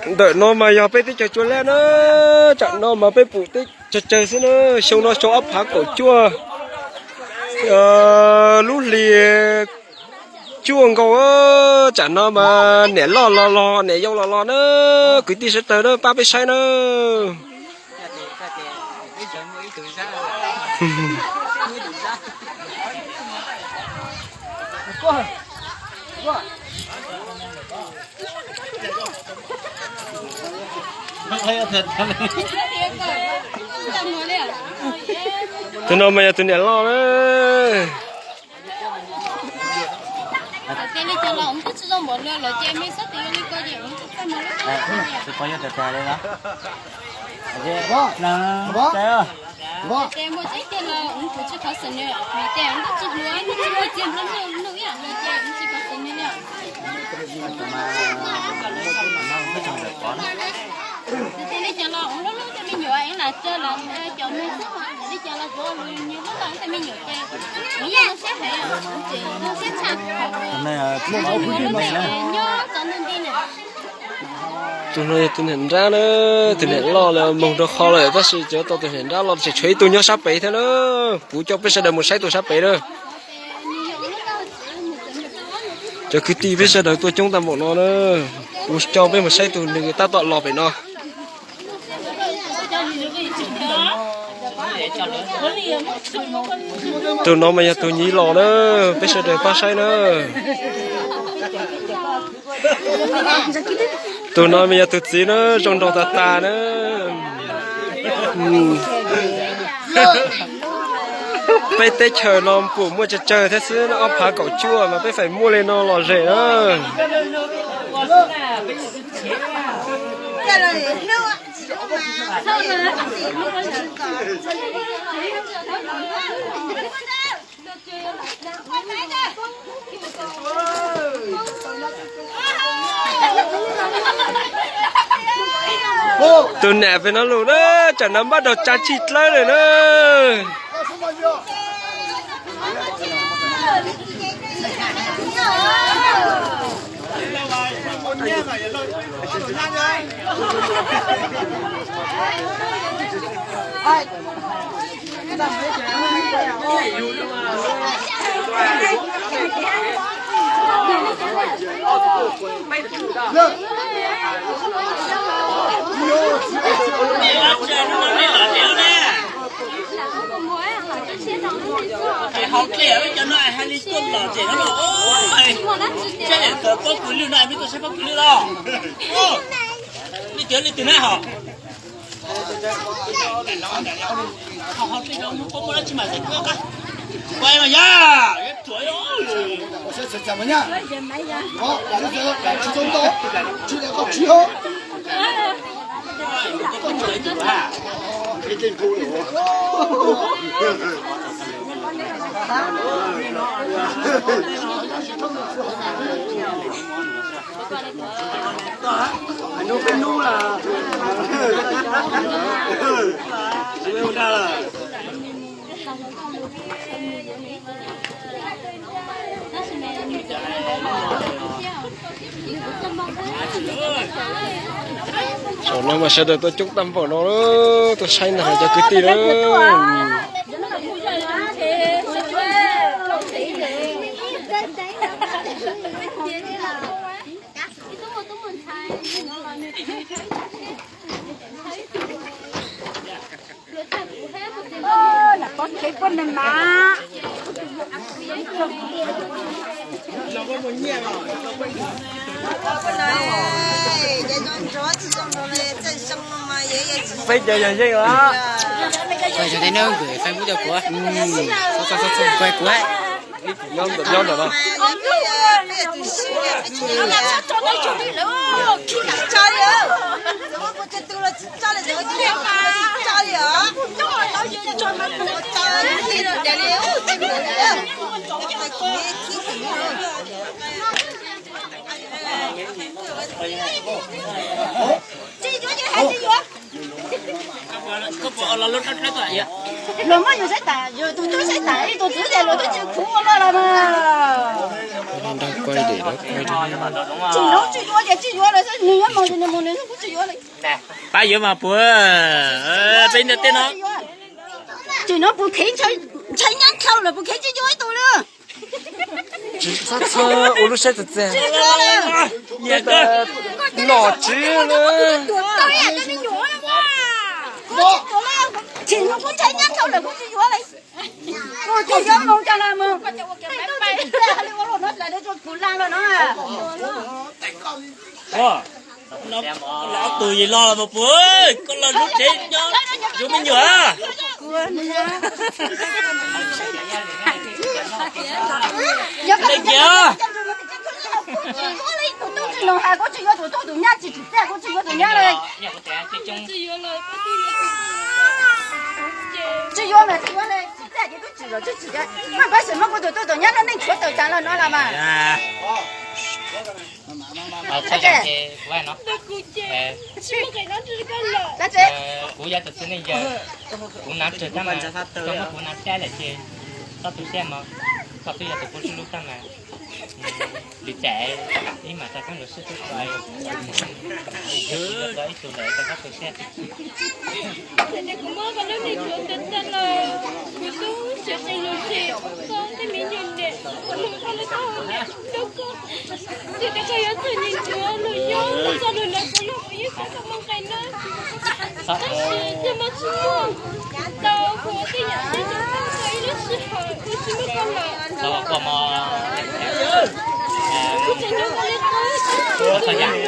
Ntawm no mas yog peb teb chaws Cua Laj na, tsam no mas peb pum teb chaws tsawg xwb na, xyoo no xyoo ob phav kaum cuaj, lub hlis cuaj nkaus, tsam no mas niam loj los los niam yau los los na, kwv tij sawv daws na pab peb saib na. Tus no mas yog tus niam loj na. Tus no yog tus niam nrab na, tus niam loj lawm moog rau qhov lawm tab sis cov tau tus niam nrab los tseem tshuav ib tug nyob sab pem thiab na. Kuv coj peb sawv daws mus saib tus sab pem na. Cov kwv tij peb sawv daws tuaj coob tag npaum no na, kuv coj peb mus saib tus nws tab tom los pem no. Tus no mas yog tus nyuam los na, peb sawv daws pab saib na. Tus no mas yog tus txiv na, zoo nraug tag tag na. Peb teb chaws no pum muaj tsawg tsawg thiab xwb, ob phav kaum cuaj mas peb feem muaj li no lom zem na. Tus nam pem no lug na, tsam no npaj rau tsa tsis dlawb lawm na. Hais hauv dlej cov no hais li tuaj lom zem no los, saib pob kws lwj no, mej tuaj saib pob kws lwj los. Leej twg leej twg na hos. Hauv dlej no muaj pob muaj dab tsi mas xav tuaj qab. Kuv mas yog, Saum no mas sawv daws tuaj coob tag npaum no, tuaj saib ntag cov kwv tij na. Peb cov yog yeej lawm. Txhob txhob txhob kuv, kuv, kuv. Nyob ntawm no. Koj puas los lub dawb dawb tuaj? Luag muab yus saib tas, yus tus tub saib tas, ib tug txwv tias luag twb tsis khuv ua luaj los mas. Tsis hnov tsis yuav ces tsis yuav lawm xwb, nws yuav mus ces nws mus, nws kuj tsis yuav lawm. Pab yuav mas puas, peb ntiaj teb no. Tsis hnov puas khev, ntshai nyab dhau lawm puas khev tsis yuav ib tug lawm. Tsis txhob ua lub siab txias txias. Nom tswv na. Tsis hnov kuv ntshai nyab dhau lawm kuj tsis yuav lawm. Kuv tsis yuav mus, coj los mus. Kuv la los no. Los tus yim los los mas puas, koj los lub tsev nyob, yuav me nyuam. Leej kiag. Kuv tsis yuav tus tub, tus nyab tsis tsim txiaj, kuv tsis yuav tus nyab li. Tsis yuav mas tsis yuav li, tsim txiaj ces twb tsim los twb tsim, maj pab xwm muab kuv tus tub tus nyab lub neej tshuav tawm tas los no los mas. Kuv yog tus txiv neej yawg, kuv hnav tsawg tab mas koj muab kuv hnav tsab lawm ces txhob tu siab mog, koj twb yog tus kuv sib hlub tab mas. Li cas ib mas tau koj lus sib hlub, ib tug lawm koj txhob tu siab. Kuv muab koj lub neej tshuav tawm tas lawm, kuv tub siav qis lus tseg, koj tej me nyuam niam, koj lub koj hauv niam, koj, tsis tas koj yuav txawj nim nchuav lus yob txog lus ntawd kuv los kuv yeej xav tau moo qai na. Tab sis tej mas tsis muaj, tau kuv tej yam teb tau koj ib lub sij hawm kuv tsis muaj koj lawm. Kuv tseem nco koj li qub, qhov muaj teeb lawm.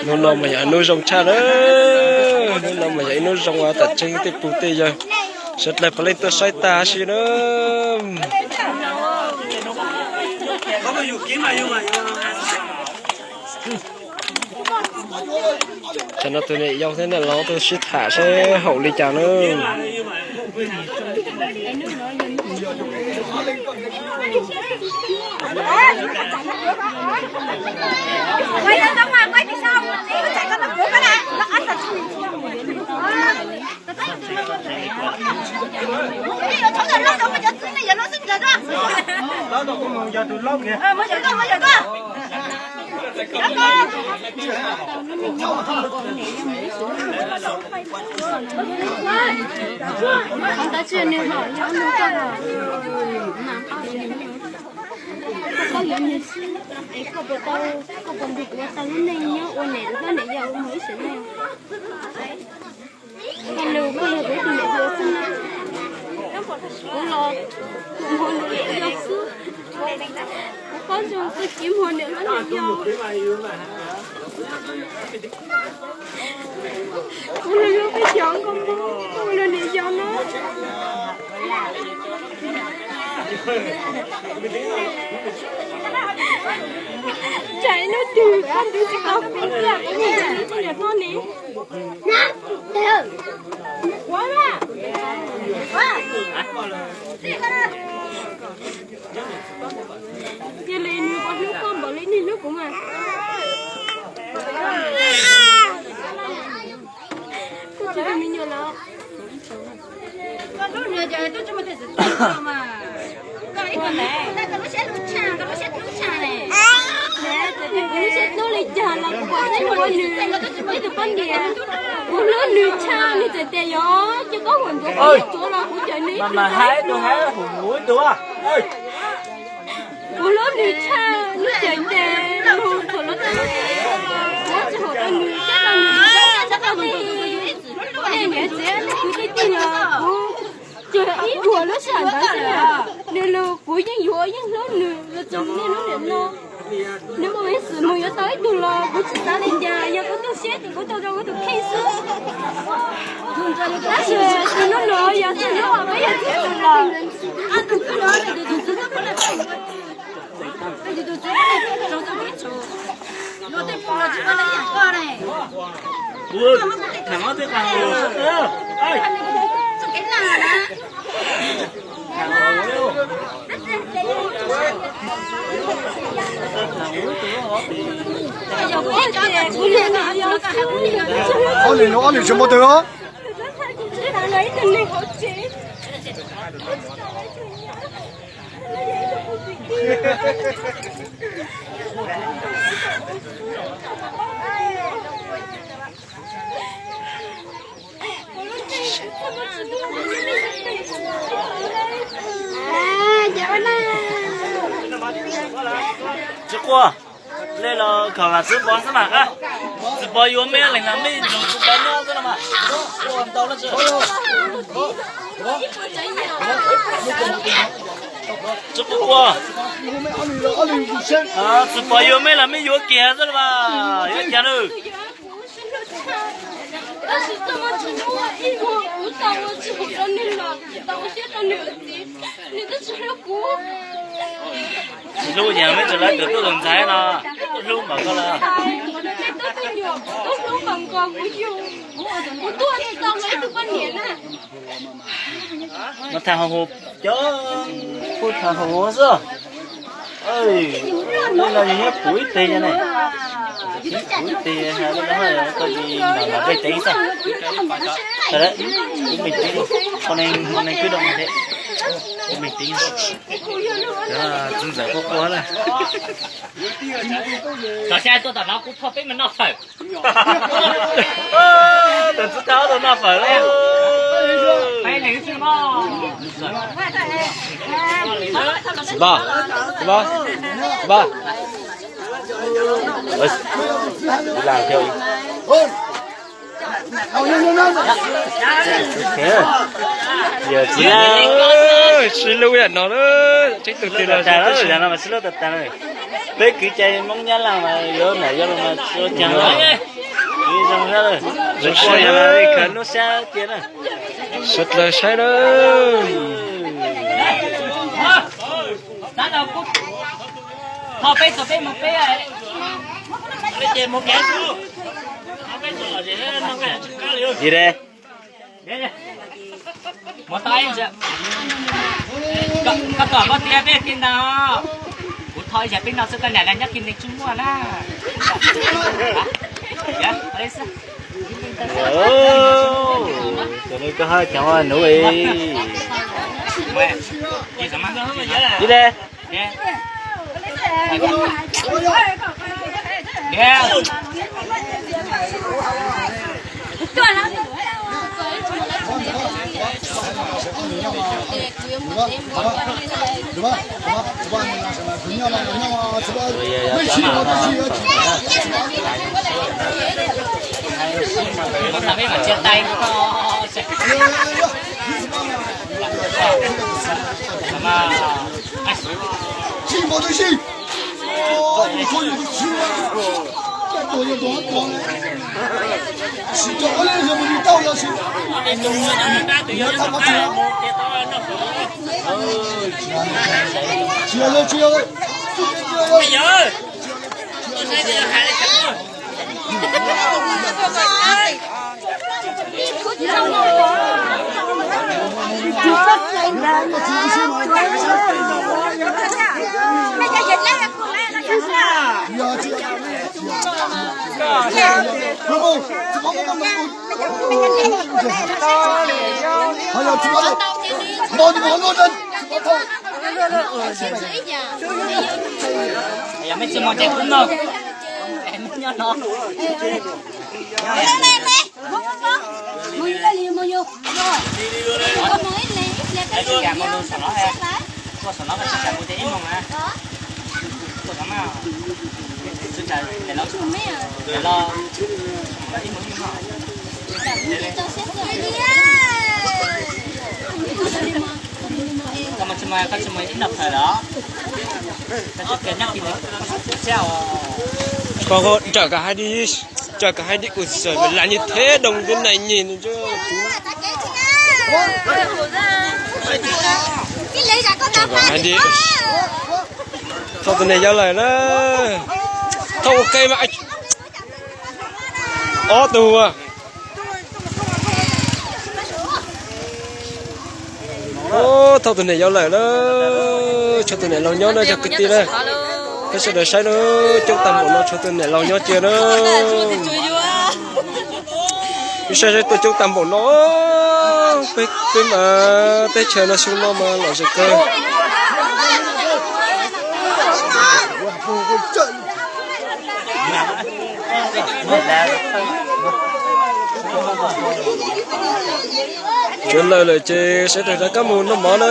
Hnub no mas yog ib hnub zoo tshaj na. Hnub no mas yog ib hnub zoo uas tam tseeb tej pug tej yawg sawv dlawg puav leej tuaj saib tag si na. Tam no tus niam yau thiab niam laus tuaj sib tham seb haum li cas na. Koj yuav nws xwb es koj puas tau, koj puas nrog kuv ua tau lub neej nyob ua niam hlob niam yau mus ib sim neej? Koj lus koj yog kuv tus niam hluas xwb na. Kuv los kuv muag niam yau xwb. Kuv paub zoo koj tsis muag niam hlob niam yau. Kuv los yog peb cov nkauj Hmoob, koj los niam yau no. Tsam ib hnub twg koj twb tsis tau pib tiag, kuv niam hlob ni. Ua na. Kuv lub siab hnub li cas los kuv pom txog nws, ib tug poj niam, kuv hlub nws tshaj, nws txawm tias yuav coj koj mus ntuav kuv los kuv cawm nws ib tug. Kuv hlub nws tshaj, nws txawm tias los thaum los tau, kuv tsis haum rau nws, txhob tau nws, txhob tau nws, niam txiv kwv tij los kuv tsuas ib puas lub sij hawm ntawd xwb. Nws los kuv yeej yuav yeej hlub nws los txog niaj hnub niam no. Nws muaj peev xwm mus yuav tau ib tug los kuv tsis xav li cas, yog kuv tu siab ces kuv tau rau kuv tus kheej xwb. Tab sis tus hnub no yog txij hnub uas peb yog txiv tsev lawm. Ob leeg no ob leeg tsis muaj twg os. Tsis quaj, lej los khaum vam txiv pov xwb mas. Txiv pov yuav mej leej nam mej nrog txiv pov nyob xwb no mas. Tsis quaj, txiv pov yuav mej los mej yuav kiag xwb no mas, yuav kiag nawb. Tab sis txoj hmoov tsis muaj ib hmo kuv tau ua tsis haum rau nws los tsis tau ua siab rau nws ua txiv, nws twb tsis hlub kuv. Tsis hlub ces mej tsis lawv tus tub tus ntxhais no, tub hlub npaum koj los. Nws twb tub nyuam, tub hlub npaum nkaus kuv yug, kuv tuaj tsis tau los ib tug poj niam na. No tham hauv, cov kuj tham hauv xwb. Ej, no yog nyob kuv ib teg ne. Kuv ib teg hais lub no koj tsis mam mam pej teev xwb. Kuv me teev, qhov neeg, qhov neeg kwv doo thiab. Kuv me teev, txiv ntxawm quaj quaj na. Tom xyab tuaj tom no kuv thauj peb mus noj fawm. Tus txiv tau tus noj fawm. Yawm txiv, sib hlub yam no, tseeb tus twg los sib hlub tas tas. Peb kwv cai Hmoob Nyab Laj mas yuav nam yuav laus mas tsis ua caag. Zoo sab, zoo sab yog khaws lub sab cia na. Sawv dlawg saib na. Mus tau, koj tom koj tiag peb kiag ntag. Kuv thov ib zag peb noj xwb, koj niam laus nyob kiag nws tsis muaj na. Cov no koj hab cov nuv. Ib le. Yog mej tsis mus ces kuv noj. Nyob no. Ua saum no koj tsis kam mus ces ib moos na. Ua saum no, ib moos ib moos. Koj mus tsis mus, koj tsis mus ib noj plawg los? Koj tsis kam nyob tim no, koj tsis siab os. Koj nrawm koj hais di, nrawm koj hais di, kuv xav lam niag theb doos tus neeg nyem no. Nrawm koj hais di. Thauj tus niam yau lawm na. Thauj ua ke mas. Ob tug. Thauj tus niam yau lawm na. Tshuav tus niam laus nyob na cov kwv tij na. Peb sawv daws saib na, coob tag npaum no tshuav tus niam laus nyob cia na. Peb saib saib tuaj coob tag npaum no. Peb, peb mas teb chaws no xyoo no mas lom zem kawg. Tsuav lawm lawm ces sawv daws rov qab mus noj mov na.